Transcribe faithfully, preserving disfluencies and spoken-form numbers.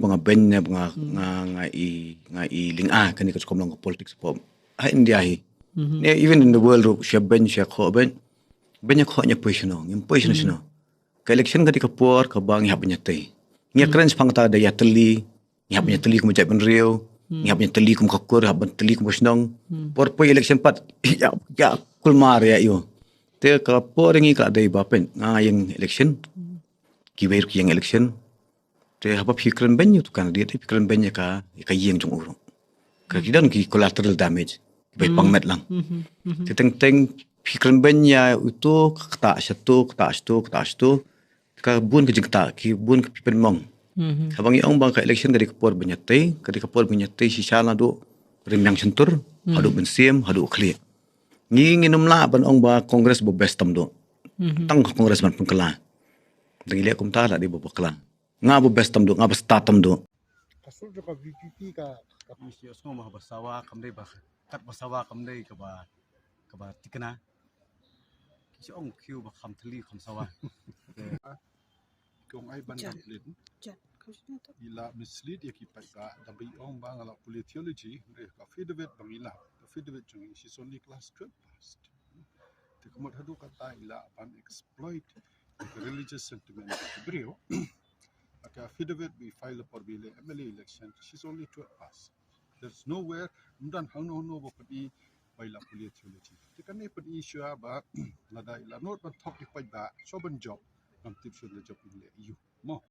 Ba nga beiñ ne ba nga, nga, nga i, nga i lynga kane ka rukom long ka politics pop ha India hi. Ne even in the world ruh, sha beiñ, sha khoh beiñ, beiñ khoh ñia poi shano, ngim poi shano shano. Ka election ka dei ka por kaba ngi hap ban ïatei. Ngi ïakren shaphang kata da ïatylli, ngi hap ban ïatylli kum ka jaitbynriew, ngi hap ban ïatylli kum ka kur, hap ban ïatylli kum ka shnong. Por poi election pat ïa, ïa kulmar ïa ïoh. Te ka por ïa ngi ka dei ba peit nga ïeng election, kiwei ruh ki ïeng election. Te haba phi kren beiñ ïa uto u candidate, phi kren beiñ ïa ka, ïa ka ïing jong u ruh. Ka ki don ki collateral damage, ki bai pang met lang. Te teng teng phi kren beiñ ïa uto, ka ktah shato, ktah shato, ktah shato. Ka bun ka jingktah, ki bun ka pynmong. Haba ngi ong ba ka election ka dei ka por ban ïatei, ka dei ka por ban ïatei shisha naduh rynmiang shyntur haduh mynsiem, haduh khlieh. Ngi ngin ym lah ban ong ba Congress ba best tam duh. Tang ka Congress ban pynkylla. Dang ïaleh kumta la dei ba bakla. Nga ba best tam duh, nga ba stad tam duh. Ka sur jong ka V P P ka, ka Mr. Osmo ma ba sawa kam dei ba, kat ba sawa kam dei kaba, kaba tikna. Ki ong khiew ba kham thylli kham sawa. Kong ai ban complete. I la mislead ïa ki paidbah da ba i ong ba nga la pule theology, re ka affidavit ba ngi la. Affidavit jong i, she's only class twelve passed. Te ka mut haduh katta i la ban exploit the religious sentiment of the briew. Ka affidavit we file por bile M L A election, she's only twelve pass. There's nowhere, ym don hangno hangno ba pyni ba i la pule theology. Te kane pyni shuwa ba lada i la nud ban thok ïa ki paidbah, shuwa ban jop, ngam tip shuwa la jop ïa leh ïa u. Mo.